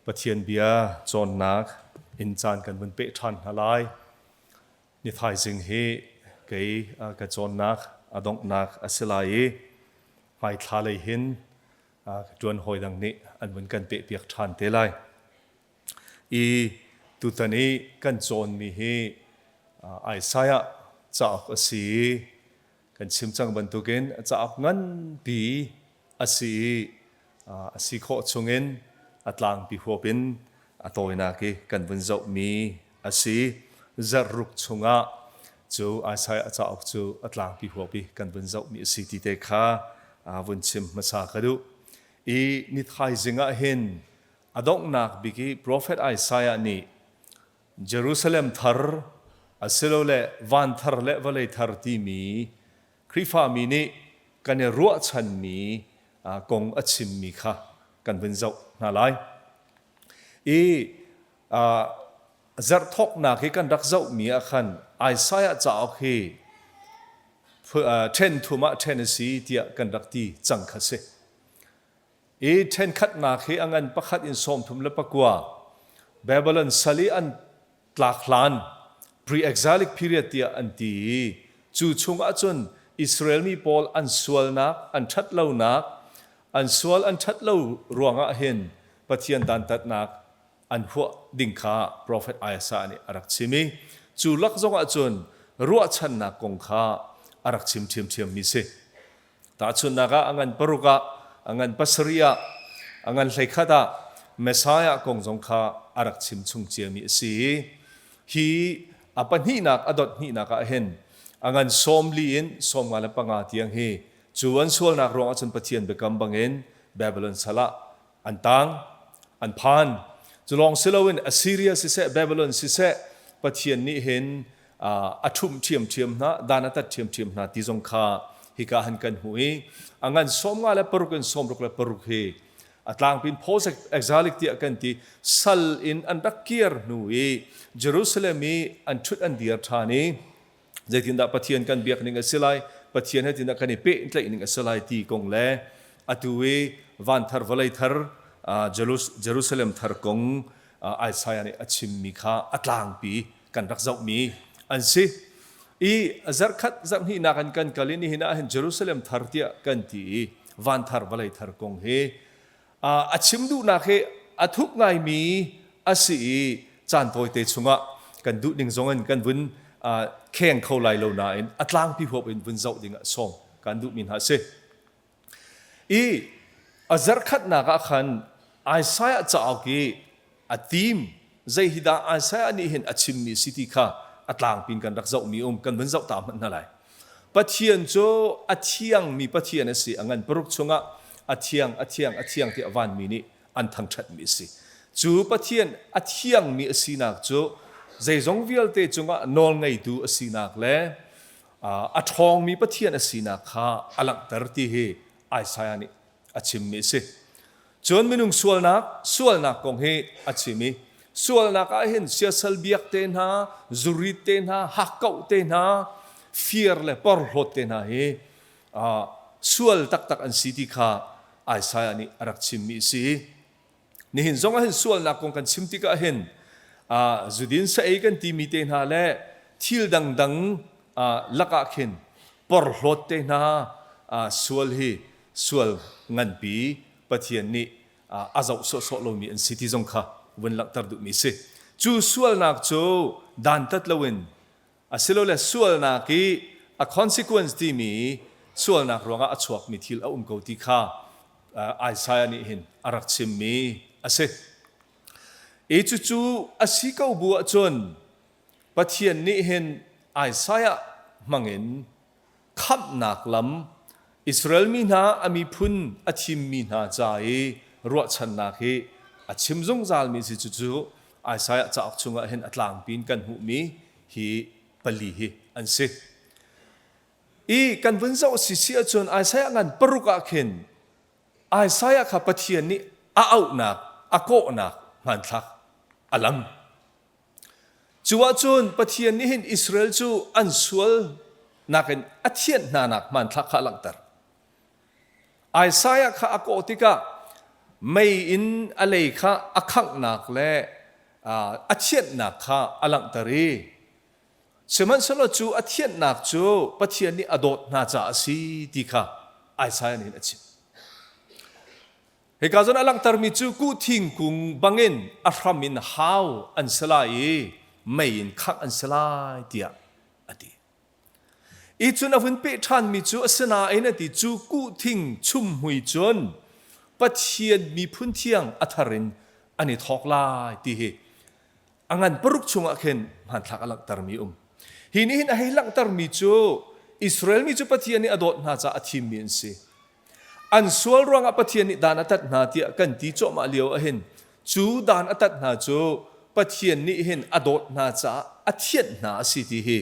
Pathian bia cawnnak in caan kan vun peh ṭhan hna lai. Ni thaizing hi kei ka cawnnak a donghnak a si lai i hmaithla lei hin ka ṭuan hawi dang nih an vun kan pehpiak ṭhan te lai. I tutan i kan cawnmi hi Isaiah cauk a si i kan chim cang bantukin cauk nganpi a si i a si khawh chungin a tlangpi huap in a tawinak i kan vun zohmi a si. Zarh ruk chungah cu Isaiah cauk cu a tlangpi huap i kan vun zohmi a si ti te kha vun chim hmasa ka duh. I ni thaizing ah hin a donghnak bik i profet Isaiah nih Jerusalem thar asilole van thar le vawlei thar timi Khrihfami nih kan i ruahchanmi kong a chimmi kha kan vun zoh hna lai. I zarh thawknak hi kan rak zohmi ah khan Isaiah cauk hi ṭhen thum ah ṭhen a si tiah kan rak ti cang kha si. I ṭhenkhatnak hi a ngan pakhat in 39 Babylon sal i an tlak hlan pre-exilic period tiah an ti i cu chung ahcun Israel mi pawl an sualnak, an ṭhatlonak, an sual an ṭhatlo ruangah hin Pathian dantatnak an huah ding kha profet Isaiah nih a rak chim i cu lak zongah cun ruahchannak kong kha a rak chim ṭhiamṭhiammi si. Tahchunhnak ah a ngan paruk ah, a ngan pasarih ah, a ngan 11 ah Messiah kong zong kha a rak chim chung ciami a si i hi a pahnihnak a dot hnihnak ah hin a ngan 40 in 55 tiang hi cu an sualnak ruangah cun Pathian biakam bangin Babylon sal ah an tang an phan. Cu lawng si loin Assyria siseh Babylon siseh Pathian nih hin a ṭhumh ṭhiamṭhiam hna, dan a tat ṭhiamṭhiam hna ti zong kha hika han kan hmuh i a ngan 56 66 hi a tlangpin post exilic tiah kan ti sal in an rak kir hnu i Jerusalem i an ṭhut an dir ṭhan i zeitindah Pathian kan biak ning a si lai, Pathian he tindah kan i pehtlaih ning a si lai ti kong le atu i van thar vawlei thar Jerusalem thar kong Isaiah nih a chimmi kha a tlangpi kan rak zohmi an si. I zarhkhat zarhhnihnak in kan kal i nihin ah hin Jerusalem thar tiah kan ti i van thar vawlei thar kong hi a chim duhnak hi a thuk ngaimi a si i caan tawite chungah kan duh ning zong in kan vun kheng kho lai lo nain a tlangpi huap in vun zoh ding ah sawm kan duhmi hna a si. I a zarhkhatnak ah khan Isaiah cauk i a team zei hi dah Isaiah nih hin a chimmi si ti kha a tlangpi in kan rak zohmi um kan vun zoh ta hmanh hna lai. Pathian cu a thiangmi Pathian a si. A ngan paruk chungah a thiang, a thiang, a thiang tiah vanmi nih an thangṭhatmi a si. Cu Pathian a thiangmi a sinak cu zeizong vialte cungah nawlngeitu a sinak le a ṭhawngmi Pathian a sinak kha a langhter ti hi Isaiah nih a chimmi a si. Cun minung sualnak, sualnak kong hi a chim i sualnak ah hin siasal biak te hna, zurit te hna, hakkauh te hna, fir le porhlawt te hna hi sual taktak an si ti kha Isaiah nih a rak chimmi a si. Nihin zong ah hin sualnak kong kan chim tikah hin zudin sa ei kan timi te hna le thil dangdang lakah khin porhlawt te hna sual hi sual nganpi Pathian nih a zoh sawhsawh lomi an si ti zong kha vun langhter duhmi si. Cu sualnak cu dantat loin asilole sualnak i a consequence timi sualnak ruangah a chuakmi thil a um ko ti kha Isaiah nih hin a rak chimmi a si. I cucu a si ko bu ahcun Pathian nih hin Isaiah hmangin khamhnak lam Israel mi hna a miphun a thimmi hna ca i ruahchannak hi a chim zungzalmi si. Cucu Isaiah cauk chungah hin a tlangpi in kan hmuhmi hi pali hi an si. I kan vun zoh si si ahcun Isaiah ngan paruk ah khin Isaiah kha Pathian nih a auhnak, a kawhnak hmanthlak a lang. Cu ahcun Pathian nih hin Israel cu an sual nakin a thianh hnanak hmanthlak kha a langhter. Isaiah kha a kawh tikah Mei in a lei kha a khanghnak le a thianhnak kha a langhter i sihmanhsehlaw cu a thianhnak cu Pathian nih a dawt hna caah a si ti kha Isaiah nih a chim. Hika zawn a langhtermi cu kuh thingkung bangin a hram in hau an si lai i mei in khangh an si lai tiah a ti. I cun a vun peh ṭhanmi cu asinain a ti cu kuhthing chumhmui cun Pathian miphun thiang a thar in an i thawk lai ti hi a ngan paruk chungah khin hmanthlak a langhtermi um. Hi nih hin a hei langhtermi cu Israel mi cu Pathian nih a dawt hna caah a thimmi an si. An sual ruangah Pathian nih dan a tat hna tiah kan ti cuahmah lio ahhin cu dan a tat hna cu Pathian nih hin a dawt hna caah a thianh hna a si ti hi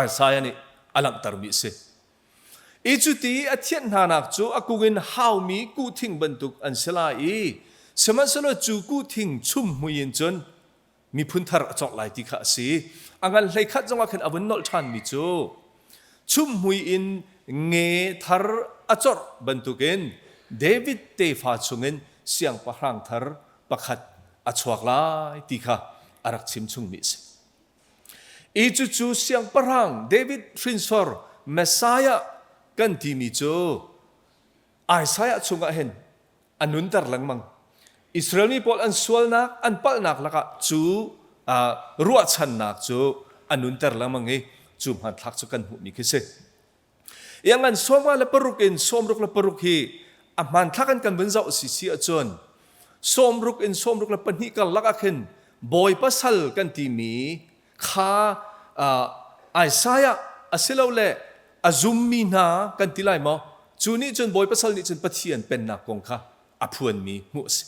Isaiah nih a langhtermi a si. I cuti a thianh hnanak cu a kung in haumi kuhthing bantuk an si lai i sihmanhsehlaw cu kuhthing chumhmui in cun miphun thar a cawk lai ti kha a si. A ngan hleikhat zongah khin a vun nolh ṭhanmi cu chumhmui in nge thar a corh bantukin David tefa chungin siangpahrang thar pakhat a chuak lai ti kha a rak chim chungmi a si. I cucu siangpahrang David hrinsor Messiah kan timi cu Isaiah chungah hin a nunter lengmang. Israel mi pawl an sualnak, an palhnak lakah cu ruahchannak cu a nunter lengmang i cu hmanthlak cu kan hmuhmi khi si. Iangan 56 in 66 hi a hmanthlak in kan vun zoh si si ahcun 60 in 62 karlak ah khin Bawipa sal kan timi kha Isaiah asilole a zummi hna kan ti lai maw cu nih cun Bawipa sal nih cun Pathian pennak kong kha a phuanmi hmuh a si.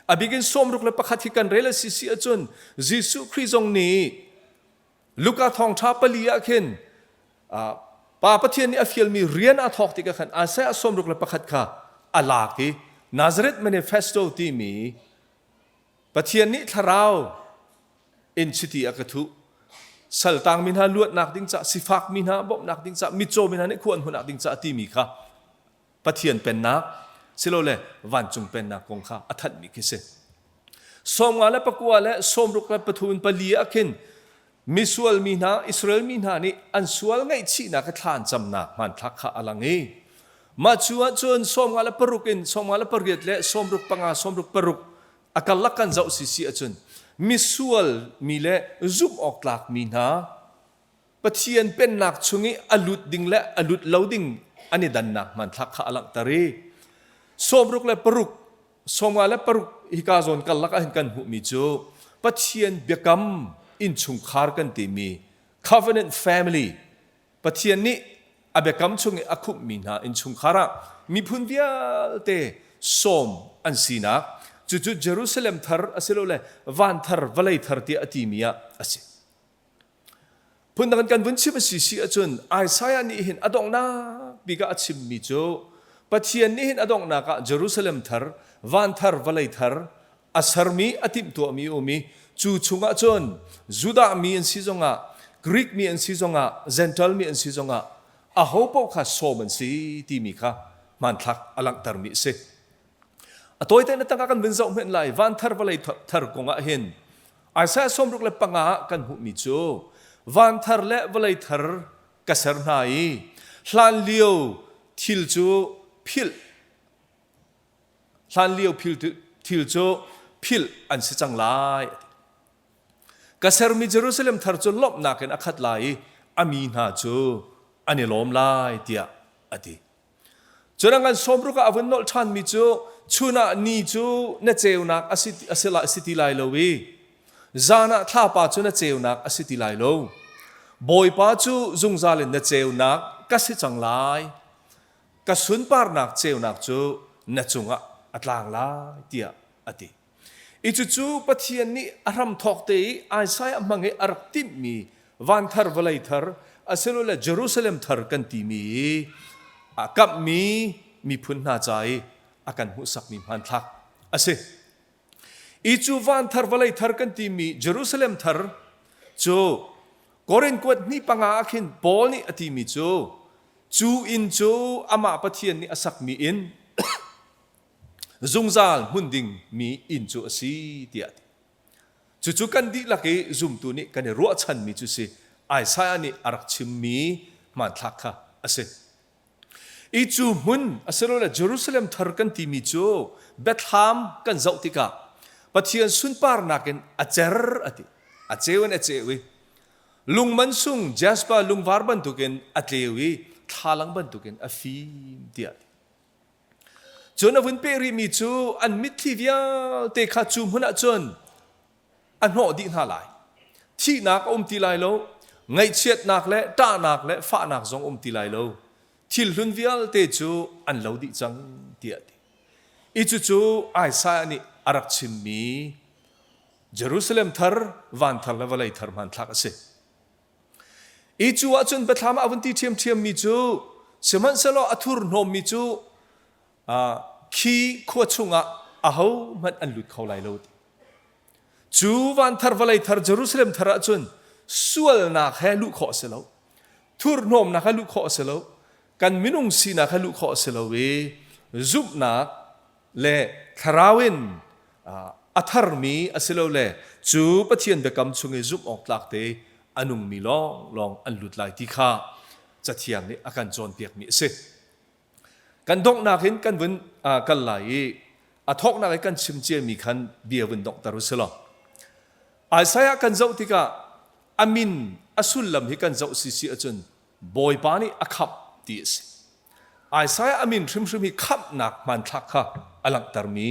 A bik in 61 hi kan rel a si si ahcun Jesuh Khrih zong nih Luka thawngṭha pali ah khin Pa Pathian nih a fialmi rian a thawk tikah khan Isaiah 61 kha a lak i Nazareth Manifesto timi Pathian nih thlarau in chiti a ka thuh saltangmi hna luatnak ding ca sifakmi hna bawmhnak ding ca mitcaw mi hna nih khua an hmuhnak ding ca timi kha Pathian pennak silole vancung pennak kong kha a thanhmi khi si. 59 le 63 in pali ah khin misual mi hna Israel mi hna nih an sual ngaihchihnak i thla an camnak hmanthlak kha a lang i mah cu ahcun 56 in 58 le 65 66 a karlak kan zoh si si ahcun misual mi le zumh awk tlak mi hna Pathian pennak chung i a lut ding le a lut lo ding an i dannak hmanthlak kha a langhter i 66 56 hika zawn karlak ah hin kan hmuhmi cu Pathian biakam innchungkhar kan timi covenant family Pathian nih a biakam chung i a khumhmi hna innchungkhar ah miphun vialte sawm an sinak cucu Jerusalem thar asilole van thar vawlei thar tiah a timi ah a si. Phundang in kan vun chim a si si ahcun Isaiah nih hin a donghnak bik ah a chimmi cu Pathian nih hin a donghnak ah Jerusalem thar, van thar, vawlei thar a sermi a timhtuahmi a um i cu chungah cun Judah mi an si zongah Greek mi an si zongah Gentile mi an si zongah aho paoh kha sawm an si timi kha hmanthlak a langhtermi a si. A tawite na tangah kan vun zoh hmenh lai van thar vawlei thar kong ah hin Isaiah 65 ah kan hmuhmi cu van thar le vawlei thar ka ser hna i hlanlio thil cu philh hlanlio thil cu philh an si cang lai. Ka sermi Jerusalem thar cu lawmhnak in a khat lai i a mi hna cu an i lawm lai tiah a ti. Cun a ngan sawmruk ah a vun nolh ṭhanmi cu chun ah ni cu na ceunak a si, a si, a si ti lai lo i zan ah thlapa cu na ceunak a si ti lai lo. Bawipa cu zungzal in na ceunak ka si cang lai. Ka sunparnak ceunak cu na cungah a tlang lai tiah a ti. I cucu Pathian nih a hramthawk te i Isaiah hmang i a rak timhmi van thar vawlei thar asilole Jerusalem thar kan timi i a kamhmi miphun hna ca i a kan hmuhsakmi hmanthlak a si. I cu van thar vawlei thar kan timi Jerusalem thar cu Korin kuat hnih panga ah khin Paul nih a timi cu cu inn cu amah Pathian nih a sakmi inn. Zungzal hmun ding mi inn cu a si tiah a ti. Cucu kan dihlak i zumtu nih kan i ruahchanmi cu si Isaiah nih a rak chimmi hmanthlak kha a si. I cu hmun asilole Jerusalem thar kan timi cu Bethlam kan zoh tikah Pathian sunparnak in a cer a ti. A ceu in a ceu i lung mansung jasper lungvar bantukin a tleu i thlalang bantukin a fim tiah a ti. Cun a vun peh rihmi cu an mitthli vialte kha cu hmun ah cun a hnawh dih hna lai. Thihnak a um ti lai lo, ngaihchiatnak le ṭahnak le fahnak zong um ti lai lo. Thil hlun vialte cu an lo dih cang tiah a ti. I cucu Isaiah nih a rak chimmi Jerusalem thar, van thar le vawlei thar hmanthlak a si. I cu ahcun biathlam ah a vun ti ṭhiamṭhiammi cu sihmanhsehlaw a thurhnawmmi cu khi khua chungah ahohmanh an lut kho lai lo ti. Cu van thar vawlei thar Jerusalem thar ahcun sualnak he luh khawh a si lo. Thurhnawmnak he luh khawh a si lo. Kan minung sinak he luh khawh a si lo i zumhnak le thlarau in a tharmi asilole cu Pathian biakam chung i zumh awk tlak te a nungmi lawnglawng an lut lai ti kha Cathiang nih a kan cawnpiakmi a si. Kan donghnak in kan vun kal lai i a thawknak i kan chim ciami khan bia vun donghter u si law. Isaiah kan zoh tikah a min a sullam hi kan zoh sisi ahcun Bawipa nih a khamh ti a si. Isaiah a min hrimhrim hi khamhnak hmanthlak kha a langhtermi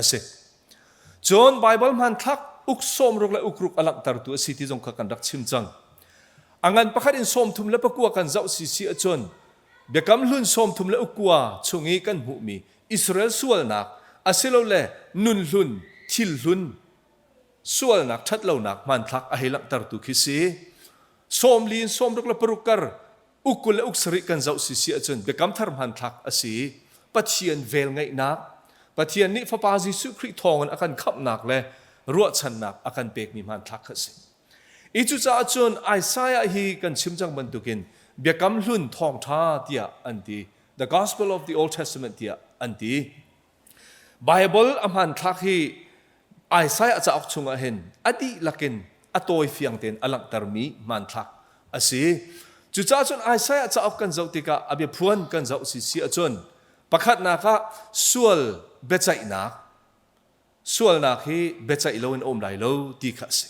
a si. Cun Baibal hmanthlak uk sawmruk le ukruk a langhtertu a si ti zong kha kan rak chim cang. A ngan pakhat in 34 kan zoh si si ahcun Biakam Hlun 39 chung i kan hmuhmi Israel sualnak asilole nun hlun, thil hlun, sualnak ṭhatlonak hmanthlak a hei langhtertu khi si. 40 in 66 kar uk 20 le uk sarih kan zoh si si ahcun biakam thar hmanthlak a si. Pathian velngeihnak, Pathian nih Fapa Jesuh Khrih thawngin a kan khamhnak le ruahchannak a kan pekmi hmanthlak kha a si. I cucaah cun Isaiah hi kan chim cang bantukin Biakam Hlun thawngṭha tiah an ti. The Gospel of the Old Testament tiah an ti. Baibal a hmanthlak hi Isaiah cauk chungah hin a dihlak in a tawi fiang tein a langhtermi hmanthlak a si. Cucaah cun Isaiah cauk kan zoh tikah a biaphuan kan zoh si si ahcun pakhatnak ah sual biaceihnak sualnak hi biaceih loin a um lai lo ti kha a si.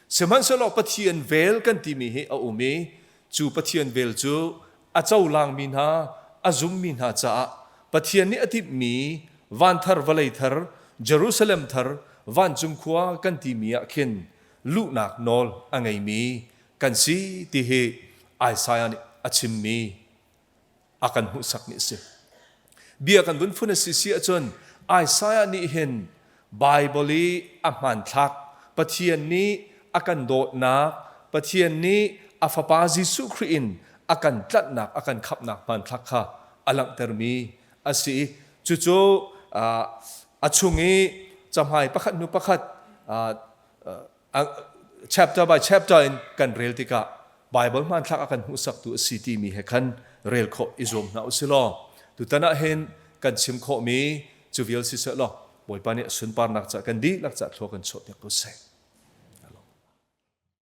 Sihmanhsehlaw Pathian vel kan timi hi a um i cu Pathian vel cu a cohlangmi hna, a zummi hna caah Pathian nih a timhmi van thar vawlei thar Jerusalem thar vancung khua kan timi ah khin luhnak nawl a ngeimi kan si ti hi Isaiah nih a chimmi a kan hmuhsakmi a si. Bia kan vun fun a si si ahcun Isaiah nih hin Baibal i a hmanthlak Pathian nih a kan dawtnak Pathian nih a fapa Jesuh Khrih in a kan tlanhnak a kan khamhnak hmanthlak kha a langhtermi a si i cucu a chung i cahmai pakhat hnu pakhat chapter by chapter in kan rel tikah Bible hmanthlak a kan hmuhsaktu a si timi he khan rel khawh i zuam hna usih law tutan ah hin kan chim khawhmi cu vial si seh law Bawipa nih a sunparnak ca kan dihlak ca thlua kan chuah piak ko seh.